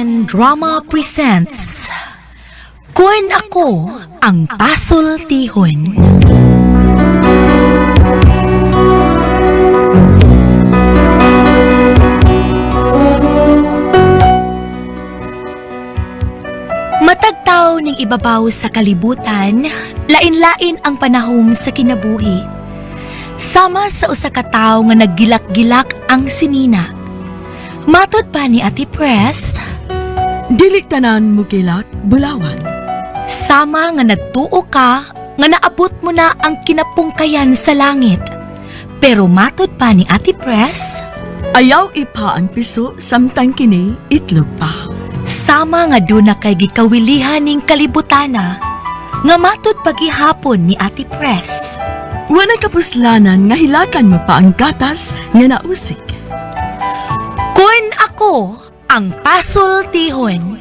SMN Drama presents Kun Ako Ang Pasultihon. Matagtaw ning ibabaw sa kalibutan, lain-lain ang panahom sa kinabuhi. Sama sa usa ka tawo nga naggilak-gilak ang sinina. Matod pa ni Ate Press, Dili tanan mo gilak, bulawan. Sama nga nagtuo ka nga naabot mo na ang kinapungkayan sa langit. Pero matod pa ni Ate Press, Ayaw ipa ang piso samtang kini itlog pa. Sama nga duna kay gikawilihan ning kalibutana nga matod pagihapon ni Ate Press. Wala kapuslanan nga hilakan mo pa ang gatas nga nausik. Kun ako ang pasultihon.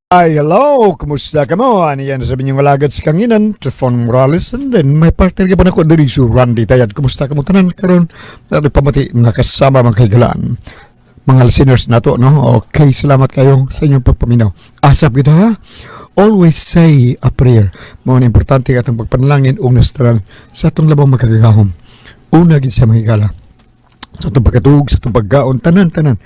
Ay, hello! Kumusta ka mo? Ano yan sa inyong alagad sa kanginan? Trifon Morales, and then may partner ka pa na ko diri si Randy Tayad. Kumusta ka mo tanan karon? Dati pamati nga kasama mga kaigalaan. Mga listeners nato, no? Okay, salamat kayo sa inyong pagpaminaw. Asap kita, ha? Always say a prayer. Mao na importante atong pagpanalangin ug nastaran sa atong labang makagagahom. Una gid sa mga higala sa itong pagkatug, sa itong pagkaon, tanan-tanan.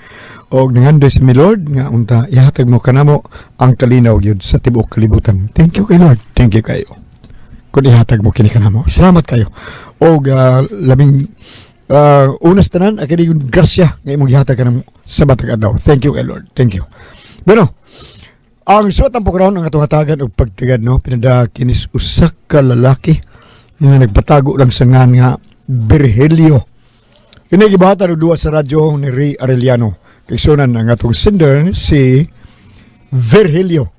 O nangandoy si mi Lord, nga unta, ihatag mo kanamo ang kalinaw gyud sa tibuok kalibutan. Thank you kay Lord. Thank you kayo. Kung ihatag mo kini kanamo. Salamat kayo. O labing unas tanan, akini yung grasya nga imong gihatag kanamo sa matag adlaw. Thank you kay Lord. Thank you. Bueno, ang suwat ang karon ang atong hatagan og pagtigad no pinada kinis usa ka lalaki nga nagpatago lang sa ngan nga Virgilio. Kini gibahatan og duwa sa radyo ni Ray Arellano. Kay sunan ang atong sender si Virgilio.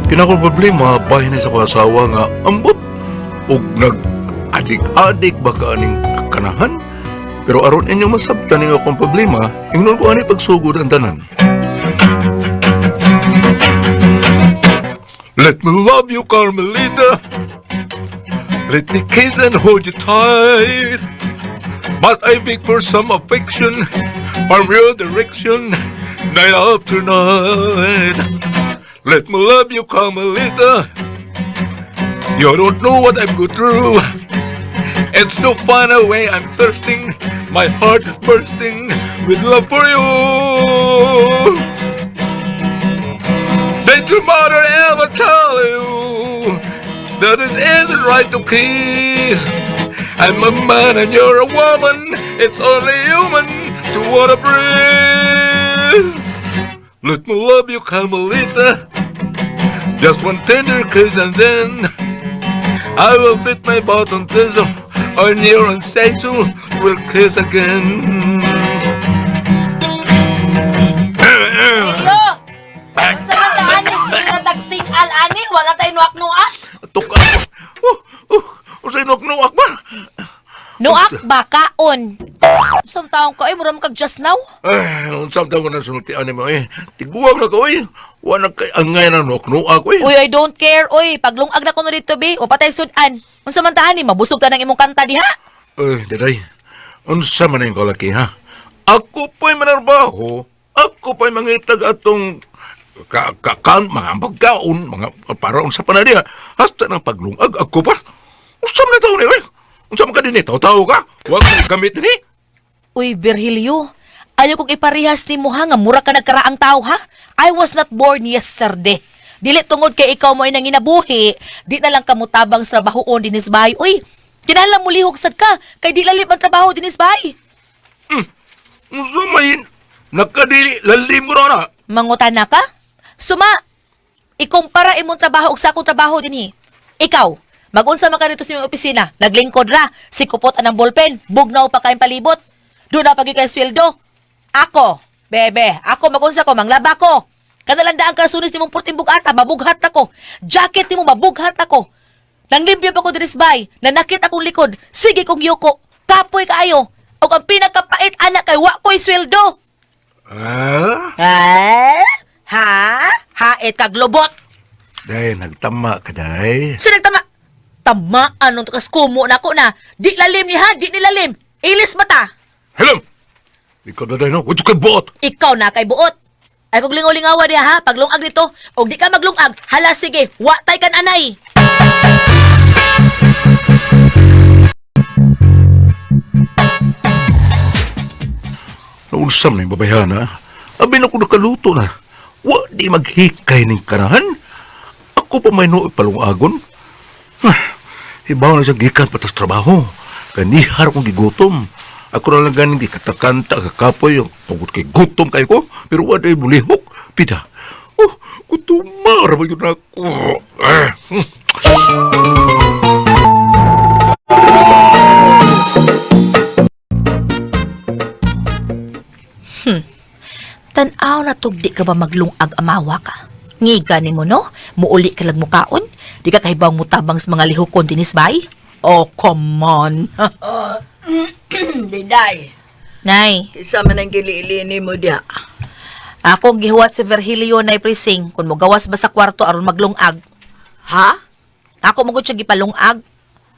Kinakong problema, bahin na sa kong asawa nga ambot og nag-adik-adik ba ka aning kanahan. Pero aron inyong masabtan ning akong problema, ingnon ko ani pagsugod ang tanan. Let me love you, Carmelita. Let me kiss and hold you tight. Must I beg for some affection from your direction, night after night? Let me love you, Carmelita. You don't know what I've go through. It's no final way I'm thirsting. My heart is bursting with love for you. Did your mother ever tell you that it isn't right to kiss? I'm a man and you're a woman. It's only human to wanna breathe. Let me love you, Carmelita. Just one tender kiss and then I will beat my button diesel on your unsexual will kiss again. Elio! Unsa man ta ani sige nga tagsing al ani wala tay nuak-nuak. Tuka. Oh, oh, usay nuak-nuak ba? Nuak ba kaon? Unsang taong ka ay mura man kag just now. Ay, unsam taon na sultian mo eh. Tiguaw na ko eh. Wala kay angay na nuak-nuak eh. Uy, I don't care. Uy, paglungag na kuno dito bi, o patay sudan. Unsa man ta ani mabusog ta ng imong kanta diha? Ay, daday. Unsa man yung kalaki ha? Ako po'y manarbaho. Ako po'y mangitag atong ka, ka, kan, mga pagkaon, mga para unsa pa na diha. Hasta ng paglungag ako pa. Unsa man na taon ni oy? Unsa man ka din eh? Tao-tao ka? Huwag mo gamit ni. Uy, Virgilio, ayaw kong iparehas nimo ha nga mura ka nagkaraang tao ha. I was not born yesterday. Dili tungod kay ikaw mo ay nanginabuhi, di na lang kamutabang sa trabahoon dinis bahay. Uy, kinahanglan mo lihok sad ka kay di lalim ang trabaho dinis bahay. Unsa may nakadili lalim ko na na. Mangutana ka? Suma, ikumpara imong trabaho ug sa akong trabaho dinhi. Ikaw, magunsa man ka dito sa imong opisina, naglingkod ra, sikupot anang ballpen, bugnaw pa kayong palibot. Doon na pagi kay sweldo. Ako, bebe, ako magunsa ko, manglaba ko. Kanalandaan ka sunis nimong purting bugata, mabughat ako. Jacket nimo mabughat ako. Nanglimpyo pa ko dinis bay, nanakit akong likod, sige kong yuko. Kapoy kaayo. Og ang pinakapait ana kay wa ko'y sweldo. Ah? Ha? Ha? Hait kag lobot. Day, nagtama ka, day. So nagtama. Tamaan nung takas kumo na ako na. Di lalim ni ha, di nilalim. Ilis mata. Hello! Ikaw na, day, no? What's kay buot? Ikaw na kay buot. Ay kung lingaw-lingawa diha ha, paglungag dito, og di ka maglungag, hala sige, wa tay kan anay. Naunsam na yung babayhan, ha? Abi na ko nakaluto na. Wa di maghikay ning kanahan. Ako pa may nooy palungagon. Ah, ibaw na siya gikan patas trabaho. Kanihar kong gigutom. Ako na lang ganing gikatakanta, kakapoy. Tungkol kay gutom kayo ko. Pero wa di mulihok. Pida. Oh, gutom ba yun ako? Ah, Tan-aw na tugdi ka ba maglungag amawa ka? Ngiga ni mo no? Muuli ka lang mukaon? Di ka kahibang mutabang sa mga lihokon dinis bay? Oh, come on. Diday, Nay, isa man ang giliilini mo diya. akong gihuwat si Virgilio nay presing kung mogawas ba sa kwarto aron maglungag. Ha? Ako magud siya gipalungag.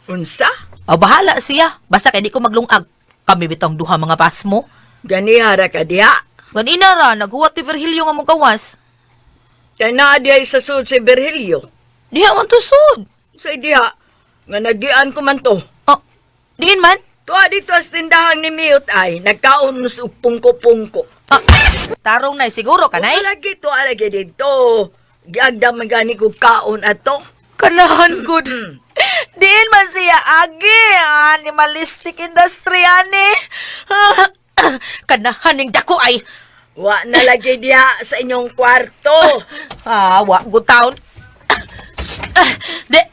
Unsa? O bahala siya. Basta kay di ko maglungag. Kami bitong duha mga pasmo. Ganihara ka diya. Ganina ra naghuwat ni Virgilio nga mogawas. Kay naa diya sa sud si Virgilio. Diha man tusod. Sa diha, nga nagian ko man to. Oh, diin man. Tuwa dito sa tindahan ni Miyot ay, nagkaon mo sa pungko-pungko. Ah, tarong nay siguro kanay. Lagi to, lagi dito. Giagda man gani ko kaon ato. Kanahan good. Diin man siya agi animalistic industry ani. Kanahan ning dako ay. Wa na lagi diha sa inyong kwarto. Ah, wa good town. De.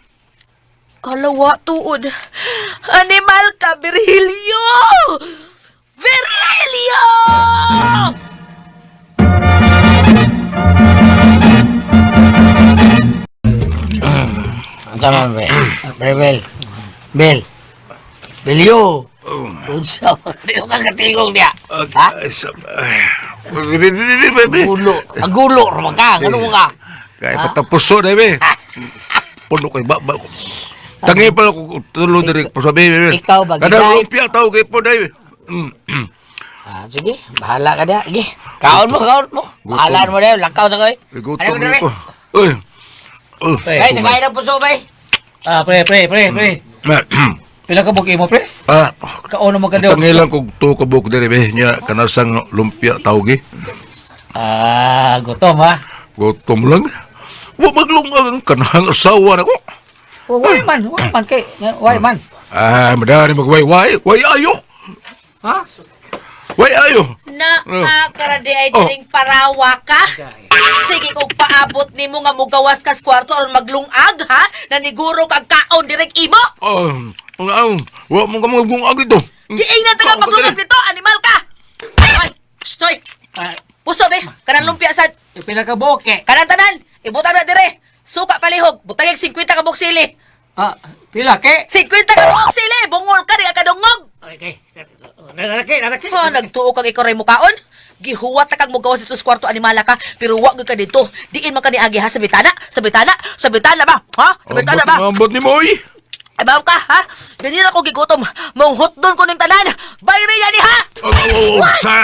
Hala, wa tuod. Animal ka, Virgilio! Virgilio! Ang tama, pre. Pre, Bel. Bel. Belyo. Unsa di ka katingog niya? Ha? Ay, ay, be, be, be, be, be. Gulo. Ang gulo ra man ka. Ngano mo ka? Kaya patapuso na, be. Puno kay ba. Tangi pala ko tulo diri pa sabi, be. Ikaw ba, Kada giday? lumpia tao kay po day. Ah, sige, bahala ka niya. Sige. Kaon mo, kaon mo. Bahala mo na lakaw sa koy. Gutom Ano ko ko. Uy. Uy. Ay, nakain ng puso, bay. Ah, pre, pre, pre, pre. Pila ka buki mo, pre? Ah, Kaon mo ka daw. tangi lang kog tuo ka buok diri be nya kanasang lumpia tawgi. Ah, gutom ha. Gutom lang. Wa maglungag ang kanang asawa nako. Oh, why man, why man kay, why man? Ah, madari magwayway. Way ayo. Ha? Way ayo. Naa ka ra di ay Oh. diring parawa ka. Sige kung paabot nimo nga mugawas ka sa kwarto aron maglungag ha, naniguro kag kaon direk imo. Oh, ang ang wa mo ka maglungag dito. Diin na taga Kaon ka maglungag diri. dito, animal ka. Ay, stoy. Ah, Puso be, kanang lumpia sad, pila ka buki. kanang tanan, ibutang na dire. Suka palihog, butangig 50 ka buok sili. Ah, pila ke? 50 ka buok sili, bungol ka di ka kadungog. Okay. Naraki, naraki. Ha, nagtuo kang ikaw ray mukaon. Gihuwat na kag mugawas dito sa kwarto animala ka, pero wa gyud ka dito. Diin man ka ni agi ha sa bitana, sa bitana, sa bitana ba? Ha? Sa bitana ba? Ambot ni mo, oy. Ay, bawo ka, ha? Ganyan ako gigutom. Mong hotdon ko ning tanan. Bayri yan ni ha! Oh, oh, oh, sa.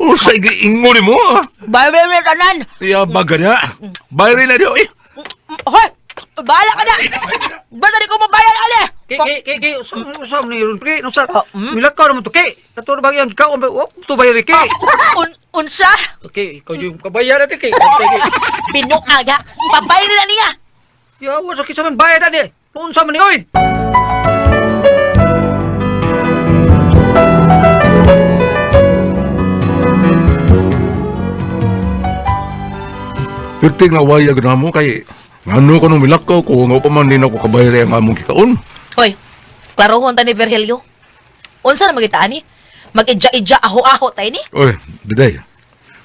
Oh, sa giingo ni mo, ah. Bayri ni tanan. Iya baga niya. Bayri na diyo, eh. Hoy! Bahala ka na! Basta di ko mabayar, ale! Ki, ki, ki, ki, usam ni ron, pre. Nung sa, milakaw naman to, ki. Katuro bang yung kaon, oh, to bayari, ki. Unsa? Okay, ikaw yung kabayar na, ki. Okay, ki. Binuag, ha? Pabayri na niya! Ya, wa sa kisa man bayad na ni. Unsa man ni, oy. Pirting na wayag na mo kay ngano ko nung milakaw ko nga pa man din ako kabayri ang among kikaon. Hoy, klarohon ta ni Virgilio. Unsa na magitaan ni? Mag-idya-idya, aho-aho tayo ni? Oy, biday.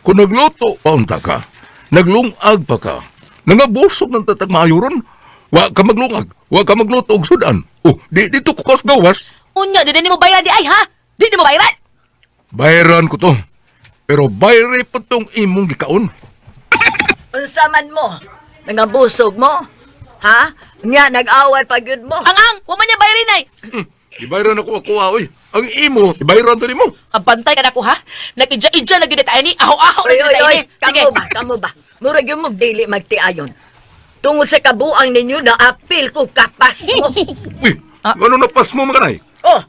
Kung nagluto pa unta ka, naglungag pa ka, Nangabusog ng tatag maayo ron. Wa ka maglungag, wa ka magluto og sudan. Oh, di dito ko kas gawas. Unya, di din mo bayaran di ay ha? Di di mo bayaran? Bayaran ko to. Pero bayre pa tong imong gikaon. Unsa man mo? Nangabusog mo? Ha? Nya nag-away pa gyud mo. Ang ang, wa man niya bayarin ay. Ibayaran ako ako oy. Ang imo, ibayaran to nimo. Ang bantay ka na ko ha? Nag-idya-idya lagi na tayo ni. Aho-aho Oy, lagi na oy, tayo oy, ni. Sige. kamo ba, kamo ba? Murag yung mong dili magtiayon. Tungod sa kabuang ninyo na apil ko kapas mo. Uy, ano na pas mo mga nay? Oh,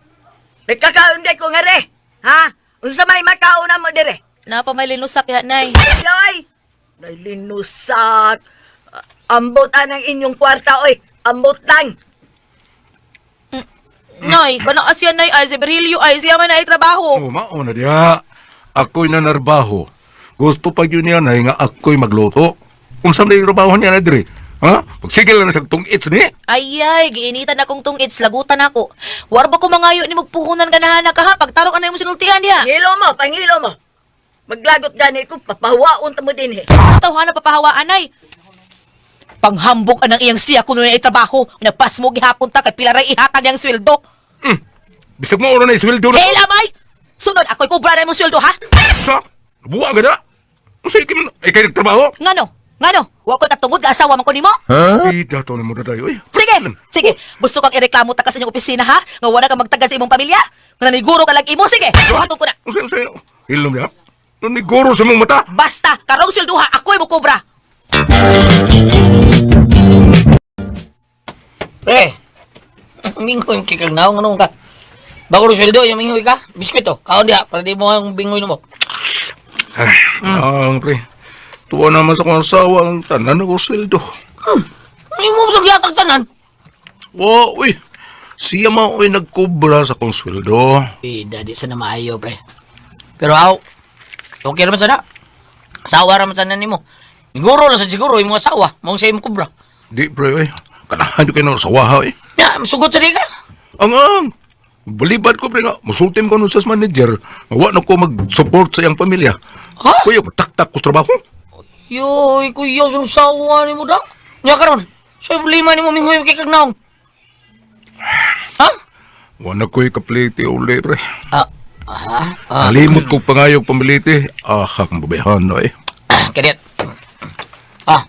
nagkakaon di ko nga re. Ha? Unsa may makaon na mo dire? Napa may linusak ya, nay. Ay, ay, linusak. Ambot anang inyong kwarta, oy. Ambot lang. Nay, kana asya nay ay si Berilio ay siya man ay trabaho. Oh, mao na diha. Ako'y nanarbaho. Gusto pa yun niya nay nga ako'y magluto. Unsa man yung trabaho niya na diri? Ha? Pagsigil na sa tungits ni. Ay ay, giinitan akong tungits, lagutan ako. War ba ko mangayo ni magpuhunan ganahan ka ha? Pagtarong ano yung sinultihan diha. Pangilo mo, pangilo mo. Maglagot gani ko, papahuwaon ta mo din eh. Tawhana papahawaan ay. Panghambog anang iyang siya kuno ay trabaho. Nagpas mo gihapon ta kay pila ray ihatag yang sweldo. Hmm. Bisag mo na isweldo na. Hey lamay! Sunod ako'y kubra na imong sweldo ha? Sa? Buwa ka na. Unsa ikin ay kay nagtrabaho? Ngano? Ngano? Wa ko'y katungod nga asawa man ko nimo? Ida to na mo na tayo eh. Sige, sige. Gusto kang ireklamo ta ka sa inyong opisina ha? Nga wala ka magtagal sa imong pamilya? Nga naniguro ka lang imo? Sige, buhaton ko na. Unsa unsa? Hilom niya. Naniguro sa mong mata. Basta, karong sweldo ha, ako'y mukobra. Pre, mingoy kay kag naong anong ka. Bago ro sweldo, yung mingoy ka. Biskwit oh. Kaon diha para di mo ang bingoy mo. Ay, ang pre. Tuwa naman sa kong asawa ang tanan ko sweldo. May mo sa giyatag tanan. Wa, uy. Siya man uy nagkobra sa kong sweldo. Bida, di sana maayo, pre. Pero aw, okay naman sana. Asawa raman sana nimo. Siguro lang sa siguro imong asawa, mong sa imong kubra. Di pre, uy. Kanahan nyo kayo ng asawa, eh. Ya, sugot sa di ka. Ang ang. Balibad ko pre nga. Musultim ko nun sa manager. Wa na ko mag-support sa iyang pamilya. Ha? Kuya, taktak ko sa trabaho. Yoy, kuya, sa asawa nimo da. Nya karon, sa problema nimo mingoy kay kag naong. Ha? Wa na ko'y kaplite uli pre. Ah, ah, ah. Nalimot ko pangayog pamilite. Ah, akong babayhan na eh. Kadiyat. Ah,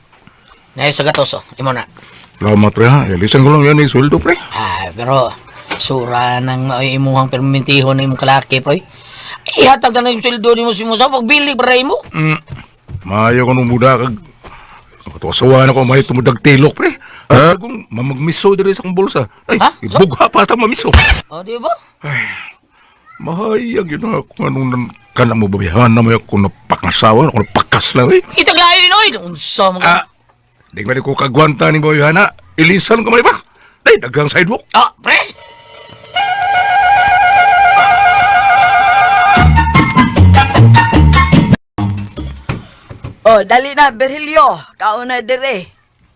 na sa gatos, oh. Imo na. Salamat pre ha. Ilisan ko lang yan eh, sweldo pre. Ah, pero sura nang maoy imuhang permintihon na imong kalaki, pre. Ihatag na yung sweldo nimo si mo sa pagbili pre mo. Maayo ko nung muda kag Katuwasawa na ko may tumudag tilok pre. Huh? Kung mamagmiso diri sa akong bulsa. Ay, Ha? ibugha pa sa mamiso. O, di ba? Mahayag yun ako anong nan kana mo babihan na may ako napakangasawa, ako napakas lang eh. Itaglayo oy. Unsa man ka? Ah, di man ko kagwanta ni Boy Hana. Ilisan ko man ba? Ay, daghang sidewalk. Ah, pre. Oh, dali na, Berhilio. Kaon na dire.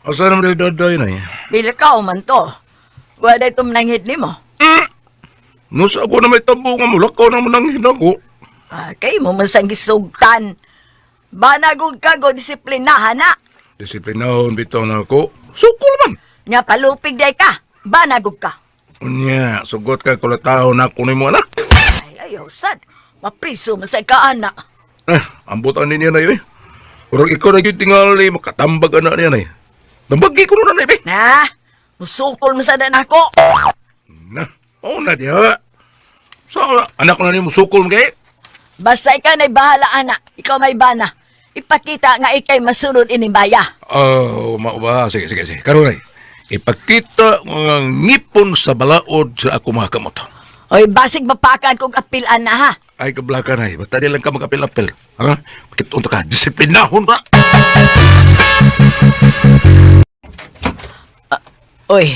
Asa naman dahil daday na eh. Bila kao man to. Wala tumnanghid nimo. No sa ako na may tabo nga mulakaw na manang hinako. Ah, kay mo man sang gisugtan. Banagog ka go disiplinahan na. Disiplinahon bitaw na ako. Sukol man. Nya palupig day ka. Banagog ka. Unya, sugot ka kulataw na ako ni mo anak. Ay, ayaw sad. Mapriso man sa ka anak. Eh, ambot ani niya na yun eh. Pero ikaw na yung tingali, makatambag anak niya na eh. Tambagi ko na na eh. Na, musukol man sa dan ako. Na, oo na diha. So, anak na niyo, musukol mo kay. Basta ikaw na'y bahala anak. Ikaw may bana. Ipakita nga ikay masunod ining baya. Oh, mao ba? Sige, sige, sige. Karon ay, ipakita mga ngipon sa balaod sa ako mga kamot. Oy, basig mapakan kong apilan na ha. Ay, kablakan ay. Basta di lang ka magapil-apil. Ha? Pakitunto ka. Disiplinahon ba? Oy,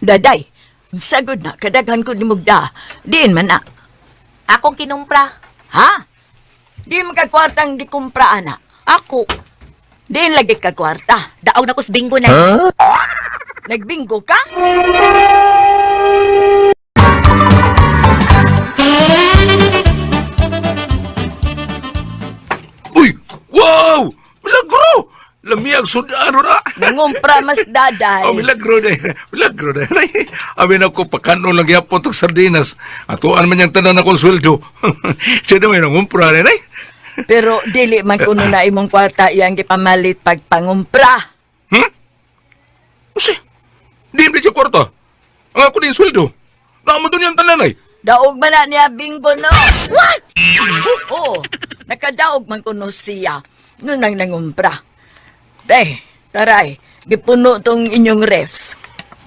daday. Sagod na, kadaghan ko ni Mugda. Diin man na. Akong kinumpra. Ha? Di man ka kwartang di kumpra, ana. Ako. Diin lagi ka kwarta. Daog na ko sa bingo na. Nagbingo ka? Uy! Wow! Milagro! Lamiag sudan ra. Nangumpra mas daday. Oh, milagro na. Milagro na. Abi na ko pakanon lang gyapon tag sardinas. Atuan man yang tanan akong sweldo. Siya na may nangumpra na eh. Pero dili man kuno na imong kwarta iyang gipamalit pagpangumpra. Hmm? Usi, di mo siya kwarta. Ang ako din sweldo. Naamo doon yung tanan ay. Daog man na niya bingo no. What? Oo, nakadaog man kuno siya. Noon nang nangumpra. Te, taray, gipuno tong inyong ref.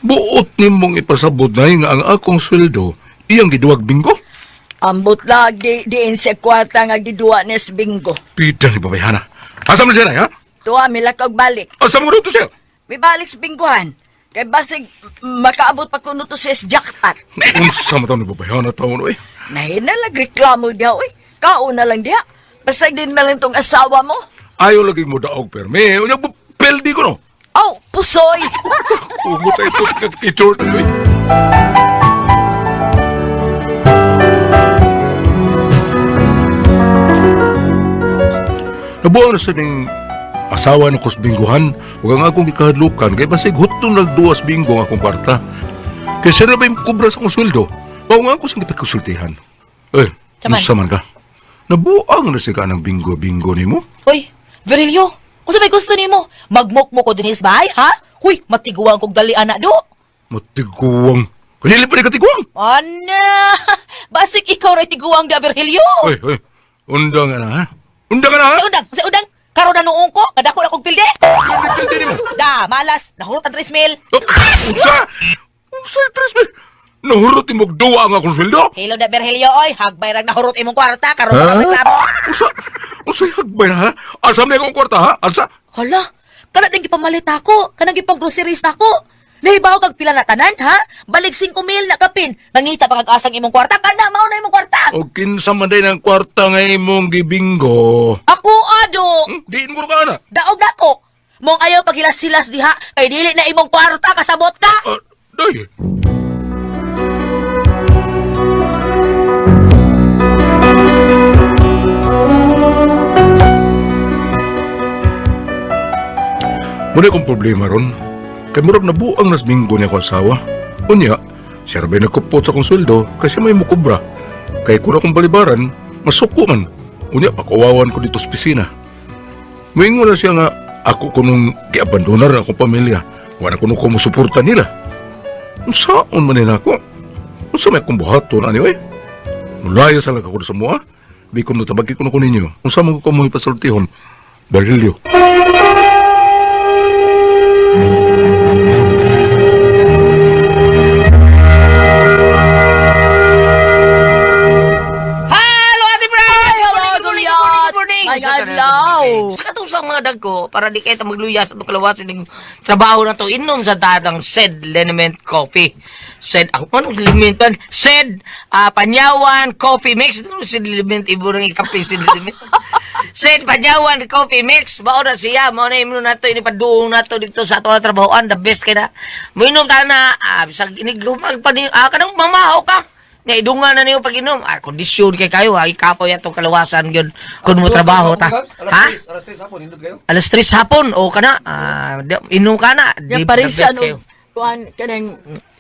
Buot nimong ipasabot na nga ang akong sweldo iyang giduwag binggo. Ambot lagi diin sa kwarta nga giduwa ni sa bingo. Pida ni babayhana. Asa man siya na, ha? Tuwa, milakog balik. Asa mo to siya? Mibalik sa bingguhan. Kay basig makaabot pa kuno to sa jackpot. Unsa man taon ni babayhana taon oy. Nahina lang reklamo diha, oy. Kaon na lang diha. Basig din na lang tong asawa mo. Ayaw lagi mo daog perme. Unya peldi ko no. Aw, pusoy! Umot ay ito nagtitor na oy. Nabuang na sa ning asawa ng kusbingguhan ug ang akong gikahadlukan kay basig hutong nagduwas binggo ang akong kwarta. Kay siya na ba yung kubra sa akong sweldo? Mao nga ako siyang gipagkonsultihan. Eh, Saman. unsa man ka? Nabuang na siya ka ng bingo-bingo nimo? Uy, Virilio, unsa may gusto nimo? Magmukmo ko dinis bay, ha? Huy, matiguang kog dali ana do. Matiguang. Kanili pa ni katiguang. Ana, basig ikaw ray tiguang da Virgilio. Oy, oy. Unda nga na, ha? Unda nga na, ha? Sa undang, sa undang. Karon na noong ko, kadako na kog pilde. Pilde nimo. Da, malas, nahurot ang 3 mil. Oh, unsa? Unsa yung 3 mil? Nahurot imong duwa ang akong sweldo? Hello da Virgilio, oy, hagbay rag nahurot imong kwarta karon ka reklamo. Unsa? Unsa yung hagbay na, ha? Asa man akong kwarta, ha? Asa? Hala, kana ding gipamalit ako, kanang gipang groceries nako. Nahibaw kag pila na tanan, ha? Balik 5 mil na kapin. Nangita pa kag asang imong kwarta, kana mao na imong kwarta. O kinsa man day ng kwarta nga imong gibinggo? Ako ado. Diin mo ka na. Daog nako. Mong ayaw paghilas-hilas diha kay dili na imong kwarta kasabot ka. Ah, day. Muna akong problema ron. Kay murag nabuang nas minggo niya akong asawa. Unya, siya rabay nagkupot sa akong sweldo kasi may mukubra. Kay kung akong balibaran, masuko man. Unya, pakawawan ko dito sa pisina. Moingon na siya nga ako kunong giabandonar akong pamilya. Wala kuno ko musuporta nila. Unsaon man nila ako? Unsa may akong buhaton ani oy? Mulaya sa lang ako sa mua. Di ko natabagi ko na ko ninyo. Unsa man ko mo ipasultihon? Barilyo. Hello, Ate Brad! Hello, Good morning, Goliath! good morning, Ay, good morning! adlaw! Sa katong sa mga dagko, para di kayo magluya sa itong kalawasin ng trabaho na to, inom sa tatang Sed Liniment Coffee. Sed, ako anong limitan? Sed, Panyawan Coffee Mix. Ano Sed Liniment? Ibo nang ikape, Sed Liniment. Sed Panyawan Coffee Mix. Mao na siya. Mao na imno na to. Inipaduong na to dito sa ato trabahoan. The best kay na. Muinom ta na. Bisag inigumag pa ni, kanang mamahaw ka. Nga idungan na niyo pag-inom. Kondisyon kay kayo ha. Ikapaw yatong kalawasan yun. Kung mo trabaho ta. Ha? Alas 3 hapon, hindot kayo? Alas 3 hapon. O ka na. Inom ka na. Yang Di- parisan the best kayo. og kuan kanang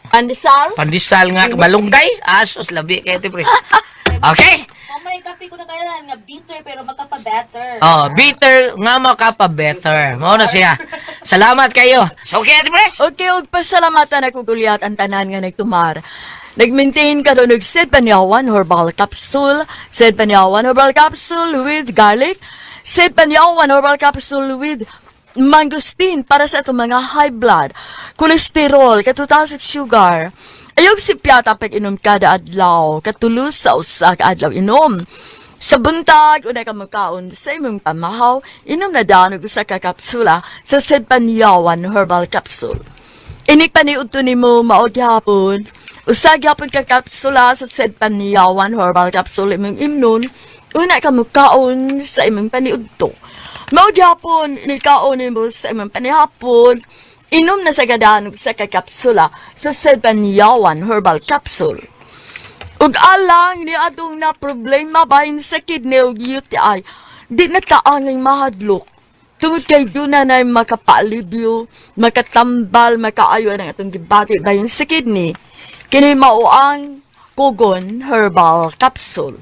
pandesal. Pandesal nga. Malunggay. Asos, labi kayo, pre. Okay? Mamay kape ko na kailan nga bitter pero makapa-better. Oh, bitter nga makapa-better. Mao na siya. Salamat kayo. So, okay, Ate Pres? Okay, og pasalamatan ako Gulyat ang tanan nga nagtumar. Nag-maintain ka og Sed Panyawan Herbal Capsule, Sed Panyawan Herbal Capsule with garlic, Sed Panyawan Herbal Capsule with mangosteen para sa atong mga high blood, kolesterol, katutaas at sugar. Ayog si Piata pag inom kada adlaw, katulos sa usa ka adlaw inom. Sa buntag, unay ka magkaon sa imong pamahaw, inom na daan og usa ka kapsula sa Sed Panyawan Herbal Capsule. Inig paniudto nimo mao gyapon. Usa gyapon ka kapsula sa Sed Panyawan Herbal Capsule imong imnon, una ka mukaon sa imong paniudto. Mao gyapon nikaon nimo sa imong panihapon, inom na sa gadaan og usa ka kapsula sa Sed Panyawan Herbal Capsule. Ug alang ni atong na problema bahin sa kidney ug UTI, di na taangay mahadlok. Tungod kay duna na makapaalibyo, makatambal, makaayo ang atong gibati bahin sa kidney. Kini mao ang Kugon Herbal Capsule.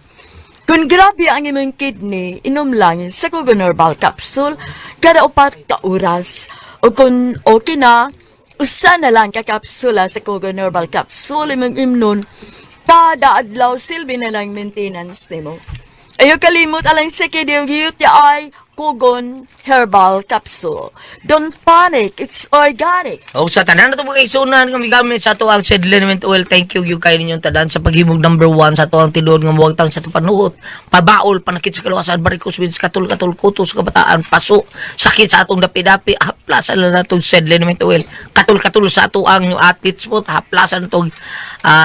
Kung grabe ang imong kidney, inom lang sa Kugon Herbal Capsule kada 4 ka oras. O kung okay na, usa na lang ka kapsula sa Kugon Herbal Capsule imong imnon kada adlaw, silbi na lang maintenance nimo. Ayaw kalimot alang sa kidney UTI, Kugon Herbal Capsule. Don't panic, it's organic. O sa tanan na ito mga isunan nga migamit sa ato ang Sed Liniment Oil. Thank you yung kayo ninyong tanan sa paghimog number one sa ato ang tinuod nga muwagtang sa panuot. Pabaol, panakit sa kaluwasan, varicose veins, katul-katul, kuto sa kabataan, paso, sakit sa atong dapi-dapi, haplasan na natong Sed Liniment Oil. Katul-katul sa ato ang athlete's foot, haplasan natong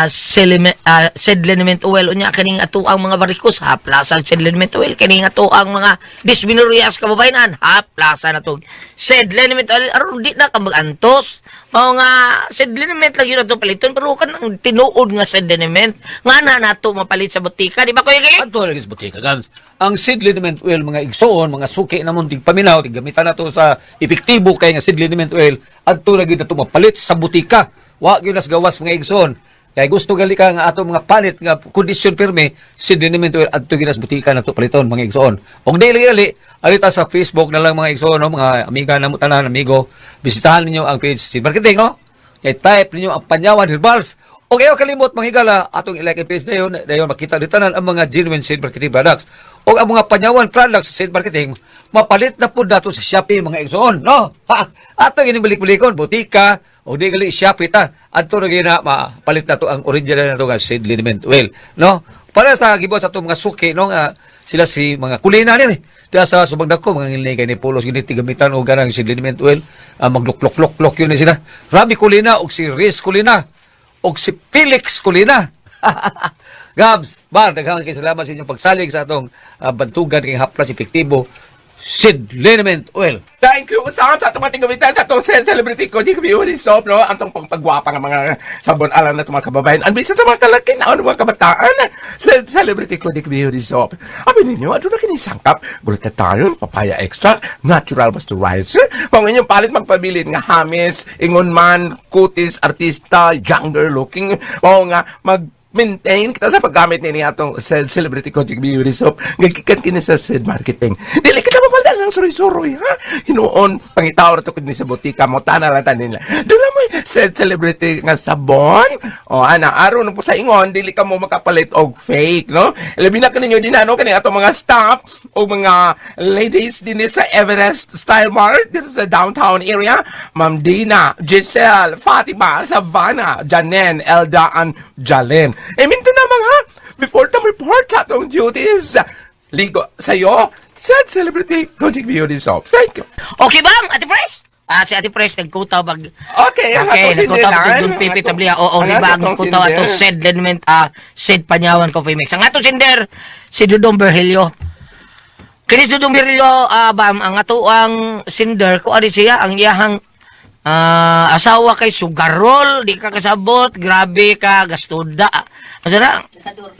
Sed Liniment Oil. Unya, kaning ato ang mga varicose, haplasan Sed Liniment Oil. Kaning ato ang mga dysmenorrhea kababayenan, haplasan natong Sed Liniment Oil. Aron di na ka mag-antos. Mao nga Sed Liniment lang yun ato paliton, pero kanang tinuod nga Sed Liniment nga na nato mapalit sa botika, di ba, Kuya Gili? Adto lagi sa botika, Gams. Ang Seed Liniment Oil, mga igsoon, mga suki namon tigpaminaw, tiggamitan nato sa epektibo kay nga Seed Liniment Oil, adto lagi nato mapalit sa botika. Wa gyud nas gawas, mga igsoon. Kay gusto gali ka nga ato mga panit nga kondisyon pirmi, Seed Liniment Oil, adto gyud nas botika nato paliton, mga igsoon. Og dili gali, alita sa Facebook na lang, mga igsoon, no, mga amiga namo tanan, amigo, bisitahan ninyo ang page si Marketing, no? Kay type ninyo ang Panyawan Herbals. O kayo kalimot, mga higala, atong i-like ang page dayon, dayon makita dito tanan ang mga genuine Seed Marketing products. O ang mga Panyawan products sa Seed Marketing, mapalit na po dato sa Shopee, mga igsoon, no? Ha, atong inibalik-balikon, botika, o di gali Shopee ta. Adto na gyud na mapalit na to ang original na to nga Seed Liniment Oil, no? Para sa gibuhat sa atong mga suki, no, nga sila si mga kulina nila. Diya sa subang dako mga ngilni kay ni pulos gini gamitan og ganang Seed Liniment Oil, magluklok-lok-lok yun ni sila. Rabi Kulina og si Riz Kulina og si Felix Kulina. Gabs, bar, daghang kay salamat sa inyong pagsalig sa atong bantugan kay haplas epektibo Seed Liniment Oil. Thank you, Sam, sa atong mga tigamitan, sa atong celebrity ko, di kami soap, no? Ang atong pagpagwapa nga mga sabon alam na itong mga kababayan. Ang bisa sa mga kalaki na mga kabataan, sa celebrity ko, di kami soap. Abi ninyo, ano na kinisangkap? Glutathione, papaya extract, natural moisturizer. Kung inyong palit magpabilin nga hamis, ingon man, kutis, artista, younger looking, o nga, mag maintain kita sa paggamit nini atong celebrity Kojic Beauty Soap nga gikan kini sa Sid Marketing. Dili kita mapaldan lang suroy-suroy, ha. Hinuon pangitaw ra to kini sa botika mo tana lang tanin nila. Doon mo said celebrity nga sabon. O ana aron po sa ingon dili ka mo makapalit og fake, no? Labi na kaninyo din ano kani atong mga staff o mga ladies din sa Everest Style Mart dito sa downtown area. Ma'am Dina, Giselle, Fatima, Savannah, Janen, Elda, and Jalen. Eh, minto naman ha, before to report sa atong duties, ligo sa'yo, said celebrity Kojic Beauty Soap. Thank you. Okay ba, Ate Pres? Ah, si Ate Pres nagkutaw bag. Okay, ang Okay, atong nagkutaw sindilan. bag Don Pipi Tablia. Oo, Ang di ba? atong Ang nagkutaw ato sinder. Sed Liniment, Sed Panyawan Coffee Mix. Ang atong sinder si Dudong Berhilio. Kini si Dudong Berhilio, bam, ang ato ang sinder ko ani siya ang iyahang asawa kay sugarol, di ka kasabot, grabe ka gastuda. Asa na?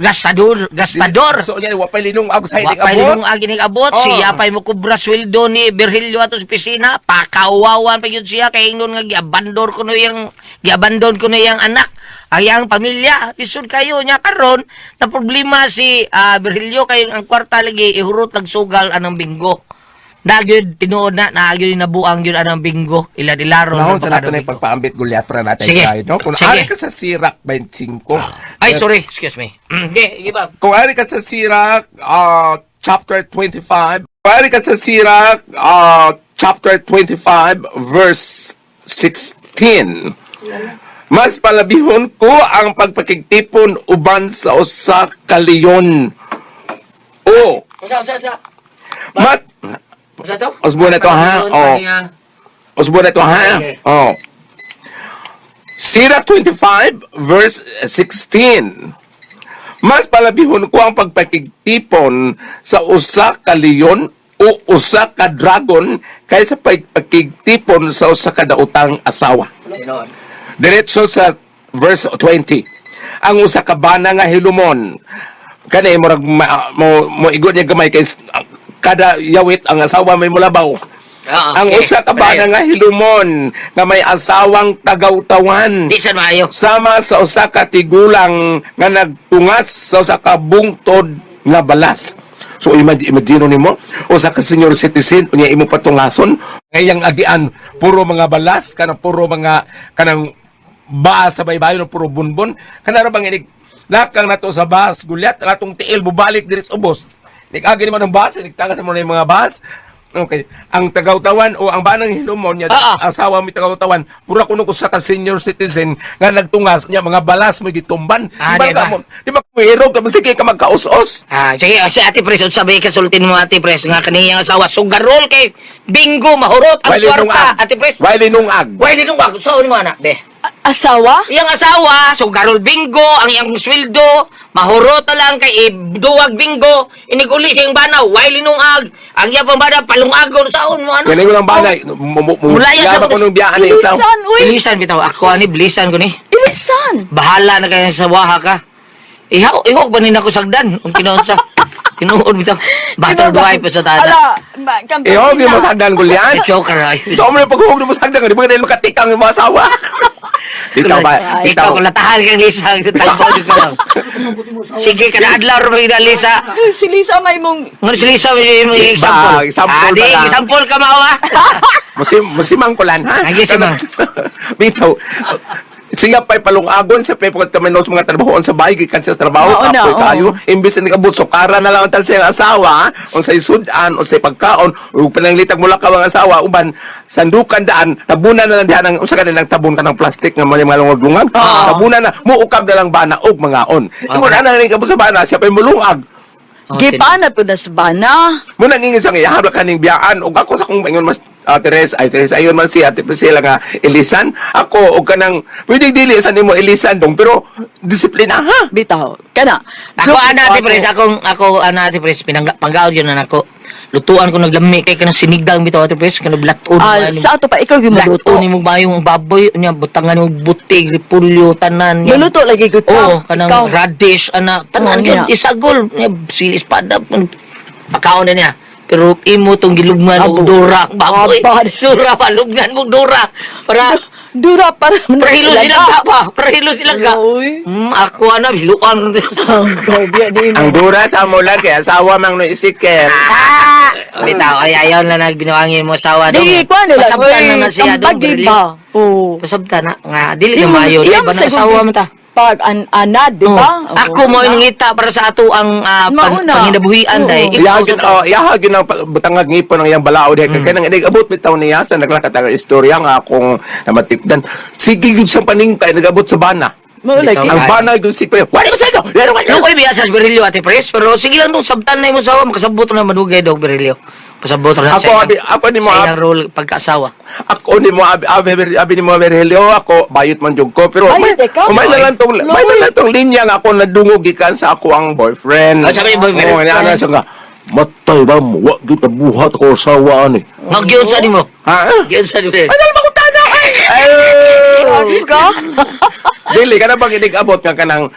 Gastador, gastador. So, yan, wapay linung ag sa Wa hiling pa'y abot. linung agi ning abot, Oh. siya pa'y mo kubra sweldo ni Virgilio ato sa opisina, pakawawan pa yun siya kay ingnon nga giabandon ko no iyang anak, ang iyang pamilya, lisod kayo niya karon na problema si Virgilio kay ang kwarta lagi ihurot nagsugal anang bingo. Nagyud tinuod na nagyud nabuang yun anang bingo ila-ilaro Nahon sa natin ay pagpaambit gulyat para natin Sige. tayo, no? Kung Sige. ari ka sa Sirak 25. Ay, sorry, excuse me. Okay, iba. Kung ari ka sa Sirak chapter 25, kung ari ka sa Sirak chapter 25 verse 16. Mas palabihon ko ang pagpakigtipon uban sa usa ka leyon. O Usa, usa, usa. mat Usa to? Usbo na to, ha? Oh. Usbo na to, ha? Okay. Oh. Sirach 25 verse 16. Mas palabihon ko ang pagpakigtipon sa usa ka leyon o usa ka dragon kaysa pagpakigtipon sa usa ka daotang asawa. Diretso sa verse 20. Ang usa ka bana nga hilumon kani murag mo igo niya gamay kay kada yawit ang asawa may mulabaw. Ah, Ang okay. usa ka bana nga hilumon nga may asawang tagawtawan. Di sad maayo. Sama sa usa ka tigulang nga nagtungas sa usa ka bungtod nga balas. So imagine nimo usa ka senior citizen unya imo patungason ngayang agian puro mga balas kanang puro mga kanang baa sa baybayon puro bunbon kanang bang inig lakang nato sa bas gulyat natong tiil bubalik diri sa ubos. Nig-agi nimo ng bas, nigtagas mo na yung mga bas. Okay. Ang tagawtawan o ang banang hilumon niya, asawa mi tagawtawan, mura kuno ko sa ka senior citizen nga nagtungas niya mga balas mo gitumban. Ah, Di ba di ba? ka mo? Di ba mo ka sige ka magkaus-os? Ah, sige, si Ate Pres, unsa ba kasultin mo Ate Pres nga kaniyang asawa sugarol kay bingo mahurot ang Wali kwarta nungag. Ate Pres. Wali nungag. Wali nungag. So mo anak, be. Asawa? Iyang asawa, sugarol bingo, ang iyang sweldo, mahurot na lang kay duwag bingo, iniguli sa iyang bana, wali nungag, ang iyang pambana palungagon saon mo ano. Galing ko ng banay. Mulaya sa- Mula ko nung biyaan ni isaw. Ilisan, uy! Bilisan bitaw ako ani bilisan ko ni. Ilisan! Bahala na kayo sa waha ka. Ihaw, ihok ba nina ko sagdan? Ang tinuod sa tinuod bitaw. Battle wife pa sa tada. Ala, ma, Ihog yung masagdan gulyan. Joker ay. So, mo paghugog mo sagdan, di ba ganun makatikang yung mga asawa? Ikaw ba? Ikaw kung latahan kang Lisa, tagbo ka lang. Sige, kada adlaw ra ba Lisa. Si Lisa may mong. Ngano si Lisa may may Ba, example. example Ah, di, ba lang? example ka mao ah. Musimang ko lang, ha? Ay, simang. Bitaw. Siya pa'y palungagon, siya pa'y pagkataminos mga trabahoon sa bahay, gikan siya sa trabaho, Oo na, kapoy oo. kayo. Imbis na nikabot, sukara na lang ang tal siyang asawa, o sa sudan, o sa pagkaon, o pananglitag mula ka ang asawa, uban, sandukan daan, tabunan na lang diyan ang, usa ka ng tabon ka ng plastic nga mga lungag-lungag, tabunan na, muukab na lang bana og mangaon. Ingon ana na nikabot sa bana, siya pa'y mulungag. Oh, Gipana po na sa bana. Muna ninyo siyang ihabla kaning biyaan ug ako sa akong ingon mas Teres ay Teres ayon man si Ate Priscilla nga Elisan ako og kanang pwede dili sa nimo Elisan dong pero disiplina ha. Bitaw. Kana. Ako Joke ana ko Ate Pres, akong ako ana Ate Pres pinangga panggaon yun na nako. Lutuan ko naglami kay kanang sinigang bitaw Ate Pres, kanang blaton. Ah, sa ato pa ikaw yung maluto. Blaton nimo bayong baboy nya butangan nimo butig, repulyo tanan nya. Maluto lagi gud ka. Oo, kanang Ikaw. radish ana tanan Oo, yun niya. isagol nya sili espada pakaon na niya. Pero imo tong gilugman og Abo. dura baboy. Aba. Dura pa lugnan mong dura para Dura para Prahilo silang ka pa. Prahilo silang ka. Uy. Ako ana hiluan. Gabi di mo. Ang dura sa amo lang kay asawa mang no isikel. Ah! Bitaw, ay ayaw na nagbinuangin mo asawa dong. Di ko ano lang. Pasabtan na na siya dong. Tambagi Berlin. ba? Oo. Pasabtan na nga dili Di na mo- maayo. Di iyang ba na sa asawa man ta? Pag an anad, di ba? Oh. Ako mo yung nangita para sa ato ang Mauna. panginabuhian Oo. day. Ikaw Iyagin sa to. oh, iyahagin ang butangag ngipon ang iyang balao diha kay kanang inig abot bitaw niya sa naglakat ang istorya nga akong namatikdan. Sige gyud siyang paningkay nagabot sa bana. Mao lagi. Ang bana gyud si kuya. Wala ko sa ito. Nung ko'y biya sa Berilio, Ate Pres, pero sige lang nung sabtan na yung asawa, makasabot na manugay dog Berilio. Pasabot na Ako, abi- ako ni mo, sa iyang role pagkaasawa. Ako ni mo abi abi abi ni mo Virgilio ako bayot man jud ko pero Bayot, ikaw? may na lang tong may na lang tong linya nga ako nadungog gikan sa ako ang boyfriend. Oh, sabi ni boyfriend. Oo, niya ana siya nga matay ba mo wa gyud buhat ko asawa ani. Magyun sa nimo. Ha? Gyun sa nimo. Ay, dahil makutana ay. Ay. Ka? Dili ka na bang inig-abot nga kanang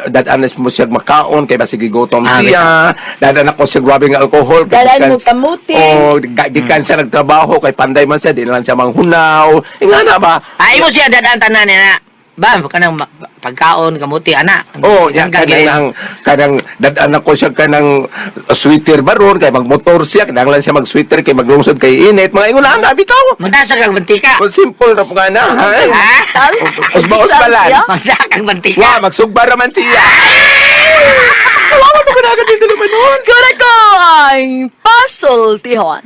dad-an mo siya makaon kay basig gigutom siya, dad-an ako siya grabe nga alcohol kay Dad-an gikan- mo kamuti. Oh, gikan siya nagtrabaho kay panday man siya di na lang siya manghunaw. Inga na ba? Ay mo siya dadaan tanan niya na. Ba, kanang pagkaon, kamuti, ana. Oh, ya Hanggang kanang gilid. nang kanang dad-an ako siya kanang sweater baron kay magmotor siya kinahanglan siya mag-sweater kay maglungsod kay init mga ingon na bitaw. Magdasa kag mantika. Kung simple ra po nga na, ha? Ha? Sal? Usba-usba lang. Siya? Magdasa kag mantika. Wa, magsugba ra man siya. Kawawa mo ka na agad dito naman nun. Kureko ang pasultihon.